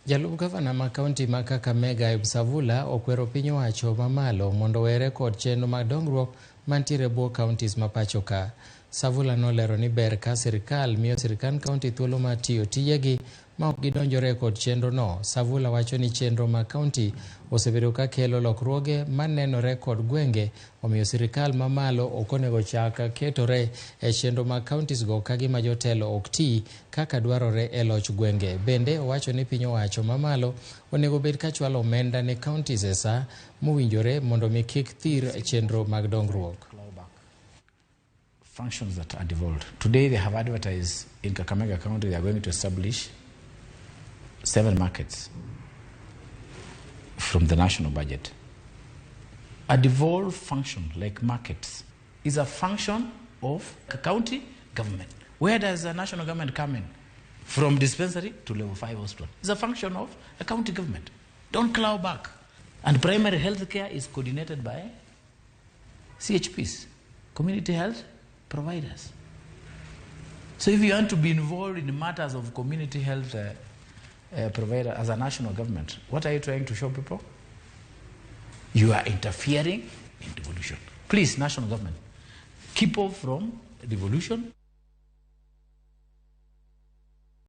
Jalup gavana ma kaunti ma Kakamega Ayub Savula okwero piny owacho mamalo mondo owere kod chenro mag dongruok mantiere bwo counties ma pacho ka. Savula nolero ni ber ka sirkal miyo sirkand kaunti thuolo mar tiyo tijegi ma ok gidonjore kod chenro no. Savula wacho ni chenro mag kaunti osebedo ka kelo lokruoge manenore kod gwenge, omiyo sirkal mamalo ok onego chak ketore e chenro mag counties go ka gima jotelo ok ti kaka dwarore e loch gwenge. Bende owacho ni piny owacho mamalo onego bed ka chwalo omenda ne counties e saa mowinjore mondo mi kik thir chenro mag dongruok. Functions that are devolved. Today they have advertised in Kakamega County they are going to establish 7 markets from the national budget. A devolved function like markets is a function of a county government. Where does the national government come in? From dispensary to level 5 hospital. It's a function of a county government. Don't claw back. And primary health care is coordinated by CHPs, community health providers. So if you want to be involved in matters of community health provider as a national government, what are you trying to show people? You are interfering in devolution. Please, national government, keep off from devolution.